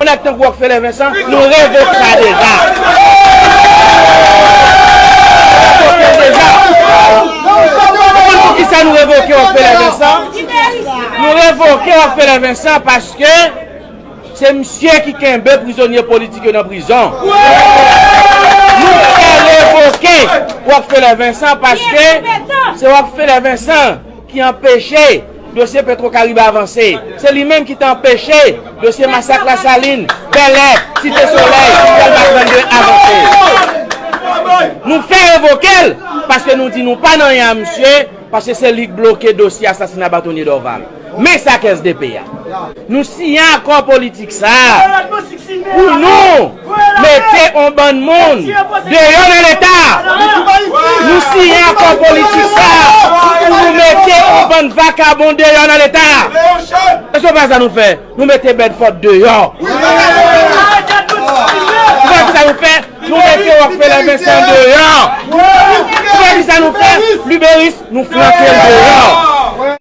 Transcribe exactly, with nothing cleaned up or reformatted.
Nèg tankou Rockefeller Vincent, nou revoke sa deja. Revoke deja. Ou konn poukisa nou revoke Rockefeller Vincent? Nou revoke Rockefeller Vincent paske se misye ki kenbe prizonye politik yo nan prizon. Nou fè revoke Rockefeller Vincent paske se Rockefeller Vincent ki anpeche dosye Petro Caribe avanse. Se li menm ki te anpeche dosye masak Lasalin, Bèlè, Site Solèy, Dèlma trannde avanse. Nou fè revoke l paske nou di nou pa nan anyen a misye, paske se li k bloke dosye asasina Batonye Dorval. Men sa k S D P a. Nou siyen akò politik sa a pou nou mete yon bann moun deyò nan Leta. Nou siyen akò politik sa a pou nou mete yon bann vakabon deyò nan Leta. Èske w pa sa nou fè? Nou mete Bedford deyò. Ou pa sa nou fè? Nou mete Rockefeller Vincent deyò. Ou pa sa nou fè? Liberis, nou flanke l deyò.